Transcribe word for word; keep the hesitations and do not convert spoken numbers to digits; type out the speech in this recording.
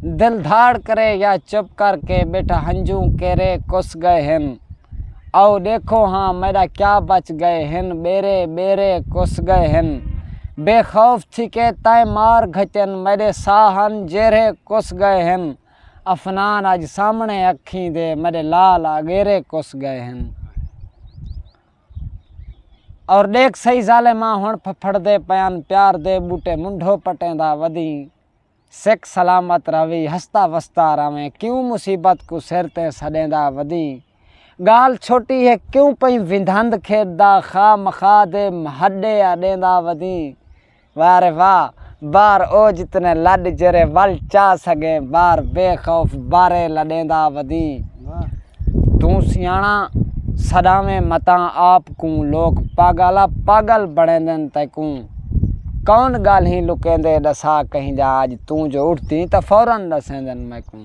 دل دھاڑ کرے یا چپ کر کے ٻیٹھا ہنجوں کیرے کس ڳئے ہن۔ او ݙیکھو ہاں میݙا کیا بچ ڳئے ہن، ٻیرے ٻیرے کس ڳئے ہن۔ بے خوف تھی کے تئیں مار گھتن، میݙے ساہ ہن جیرھے کس ڳئے ہن۔ افنان اڄ سامݨے اکھیں دے میݙے لال اڳیرے کس ڳئے ہن۔ اور ݙیکھ سہی ظالماں ہݨ پھپھڑدے پئن، پیار دے ٻوٹے منڈھو پٹیندا ودیں۔ سکھ سلامت رہوی، ہستا وستا رہویں، کیوں مصیبت کوں سر تے سݙیندا ودیں۔ ڳالھ چھوٹی ہے، کیوں پئیں وندھند کھیݙدا، خواہ مخواہ دے ہݙے اݙیندا ودیں۔ واہ رے واہ، بار او جتنے لݙ جیرھے ول چا سڳے، بار بے خوف بارے لݙیندا ودیں۔ توں سیاݨا سݙاویں متاں آپ کوں، لوک پاڳل آ پاڳل بݨیندن تیکوں۔ کون ڳالھیں لکیندے ݙسا کہیں دا، اڄ توں جو اٹھدیں تاں فوراً ݙسیندن میکوں۔